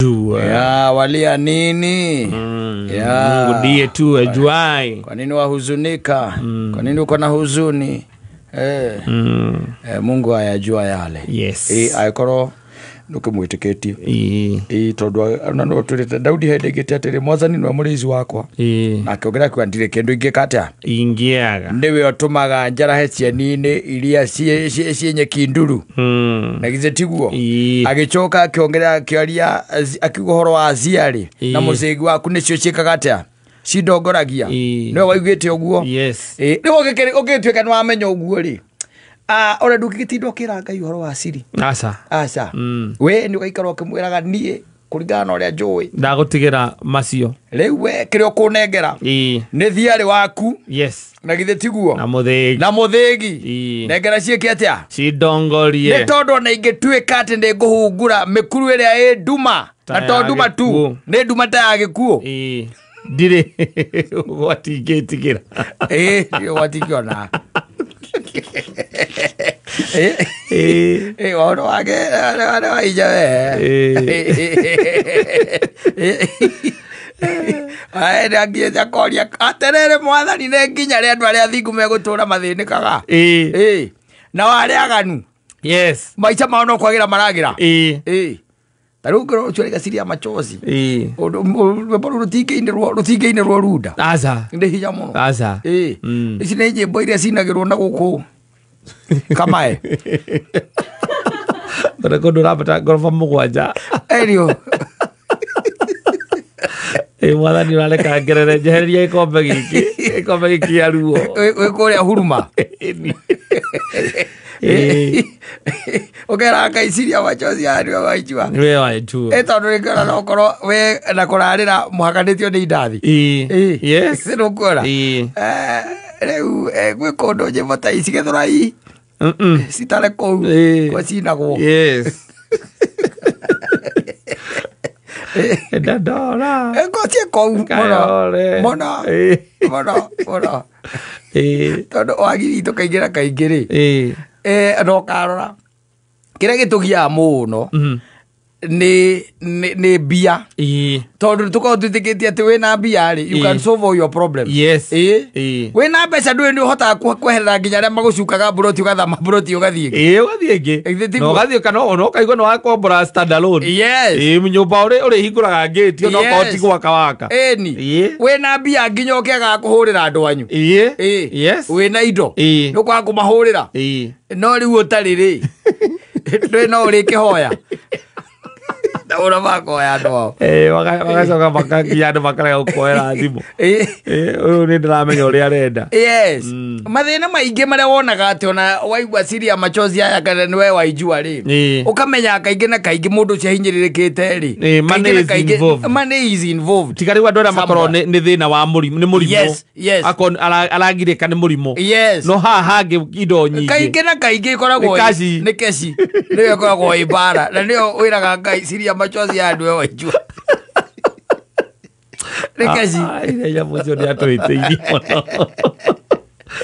Jua. Ya, walia nini? Ya. Mungu ndiye tu ajuaye. Kwa nini wahuzunika? Kwa nini uko na huzuni? Mungu ayajua yale. Yes. Aikorwo ndũkĩmwĩtĩkĩtie. Ĩĩ. Ĩĩ, tondũ ona no twĩrĩte Daudi hĩndĩ ĩngĩ atĩrĩ, Mwathani nĩwe mũrĩithi wakwa. Na akĩongerera akiuga ndirĩ kĩndũ ingĩka atĩa. Ingĩaga. Nĩwe ũtũmaga njarahe cieni-inĩ iria ciĩ nyeki nduru. Na githĩ tiguo? Ĩĩ. Agĩcoka akĩongerera akĩaria akiuga ũhoro wa aciari na mũcĩgi waku nĩcio ciĩkaga atĩa, cindongoragia. Nĩwe waugĩte ũguo. Yes. Ĩĩ, rĩu ũngĩtuĩka nĩ wamenya ũguo rĩ, ona ndũngĩgĩtinda ũkĩra Ngai ũhoro wa siri. Aca. Aca. We nĩ ũgaikara ũkĩmwĩraga niĩ kũringana na ũrĩa njũĩ. Ndagũtigĩra macio. Rĩu we kĩrĩa ũkũnengera nĩ thiarĩ waku. Yes. Na githĩ tiguo? Na mũthĩgi. Na mũthĩgi. Nengera ciĩke atĩa? Cindongorie. Nĩ tondũ ona ingĩtuĩka atĩ nĩ ngũhungura mĩkuru ĩrĩa ĩ nduma, Ta na to ya nduma tu, gĩkuũ. nĩ nduma ta ya gĩkuũ. Ndirĩ ũgwati ingĩtigĩra. Ĩĩ, ndirĩ ũgwati ingĩona. Ũhoro wake nĩ wa hinya we. Ae, nĩ anginyĩte akoria atĩrĩrĩ, Mwathani, nĩ nginya rĩ andũ arĩa athingu megũtũũra mathĩnĩkaga? Nao arĩa aganu Yes. maica mao no kwagĩra maragĩra. Ta rĩu ngĩrora ũcio arĩ machozi. Rwĩmbo rũu rũtingĩinĩrwo runda. Aca. Nĩ hinya mũno. Aca. Ici nĩ nyĩmbo iria cinagĩrwo na gũkũ Kamae. Tondũ kũndũ ũrambata ngoroba mũgwanja. Erio. Mwathani ũrareka ngerere, njehereria gĩkombe gĩkĩ. Gĩkombe gĩkĩ kĩa ruo. Wĩ kũrĩa Huruma. Ũkera Ngai ciria machozi ya nĩwe waijua. Nĩwe waijua. Tondũ rĩngĩ ona no ũkorwo we na kũrarĩra mũhakanĩtio nĩ indathi. Yes. Nĩ ũkuona? Rĩu gwĩ kũndũ nyĩmbo ta ici Gĩthũrai citare kũu kwa cinagwo. Yes. Ndandora. Ngocie kũu mũno. Kayore. Mũno. Mũno, mũno. Tondũ wagi witũ kaingĩ na kaingĩ rĩ. No ũkarora. Kĩrĩa gĩtũgiaga mũno nĩ mbia. Tondũ tũkoragwo twĩtĩkĩtie atĩ wĩna mbia rĩ, you can solve all your problems. Yes. Wĩna mbeca ndũĩ nĩ ũhotaga kweherera nginya arĩa magũcukaga mburoti, ũgathama mburoti ũgathiĩ ĩngĩ. Ũgathiĩ ĩngĩ. Githĩ tiguo? Na ũgathiĩ kana ona ũkaigua nĩ wakombora stand alone. Yes. Nyũmba ũrĩhingũraga ngĩti ona okorwo Yes. ti gwaka waka. Ĩni. Wĩna mbia nginya ũkĩagaga kũhũrĩra andũ anyu. Yes. Wĩna indo. Nĩ ũkwaga kũmahũrĩra. No rĩu ũtarĩ rĩ, ndũĩ no ũrĩkĩhoya. Na ũrĩa makoya andũ ao. Magacoka makakinya andũ makarega gũkuoera thimũ. Ũyũ nĩ ndĩramenya ũrĩa arenda. Yes. Mathĩna maingĩ marĩa wonaga atĩ ona waigua ciria machozi aya kana nĩwe waijua rĩ, ũkamenya kaingĩ na kaingĩ mũndũ ũcio ahinyĩrĩrĩkĩte rĩ, Money kaingĩ na is kaingĩ, involved. money is involved. Tiga rĩu andũ arĩa makorwo nĩ thĩna wa mũrimũ, nĩ mũrimũ. Yes, yes. Akorwo aragirĩka nĩ mũrimũ. Yes. No haha hangĩ indo nyingĩ. Kaingĩ na kaingĩ ĩkoragwo Nĩ kaci. nĩ keci. Nĩyo ĩkoragwo ĩ mbara. Na nĩyo wĩraga Ngai ciria machozi ya andũ waijua. Nĩ keci. Ile nyamũ ũcio nĩ atũhĩtĩirie mũno.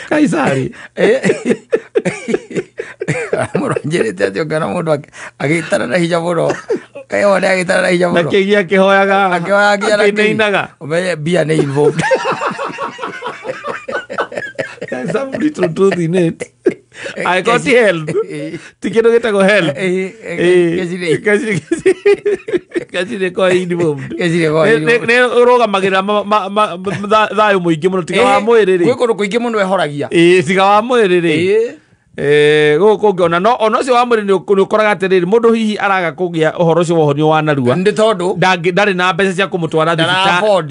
Kaisari. Mũndũ anjĩrĩte atĩ ũngĩona mũndũ agĩtara na hinya mũno. Wone agĩtara na hinya Na mũno. kĩgi akĩhoyaga. Akĩhoyaga nginya na kĩgi. Akĩinainaga. Ũmenye mbia nĩ involved. There's some little truth in it. I got help. Ti kĩndũ gĩtagwo help. Keci nĩ ko involved. Keci nĩ ko involved. Nĩ ũrũgamagĩrĩra thayũ mũingĩ mũno tiga wa mwĩrĩ rĩ. Gwĩ kũndũ kũingĩ mũno ĩhoragia. Tiga wa mwĩrĩ rĩ. Gũkũ kũngĩ ona no, ona ũcio wa mwĩrĩ nĩ ũkoraga atĩrĩrĩ, mũndũ hihi araga kũgĩa ũhoro ũcio wa ũhonio wa narua. Nĩ tondũ Ndarĩ na mbeca cia kũmũtwara Ndara thibitarĩ. afford.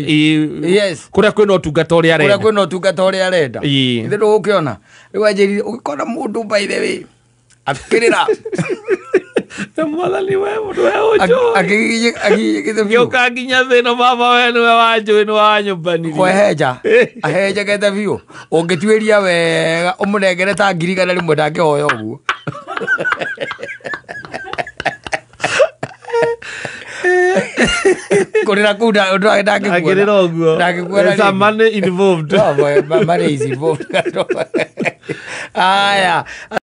Yes. Kũrĩa kwĩna ũtungata ũrĩa arenda. Kũrĩa kwĩna ũtungata ũrĩa arenda. Ithe ndũgũkĩona. Rĩu anjĩrire, ũgĩkora mũndũ by the way, akĩrĩra. Na Mwathani we mũndũ we ũnjũĩ. Akĩginyĩkĩte biũ. Gĩũka nginya thĩna baba we nĩwe wanjũĩ, nĩwe wanyũmbanirie. Kwehenja. Ahenjekete biũ. Ũngĩtuĩria wega, ũmũnengere ta ngiri igana rĩmwe ndangĩhoya ũguo. Kũrĩra kũu ndangĩkuona. Akĩrĩra ũguo. Ndangĩkuona There's some rĩngĩ. money involved. No, money is involved. Aya.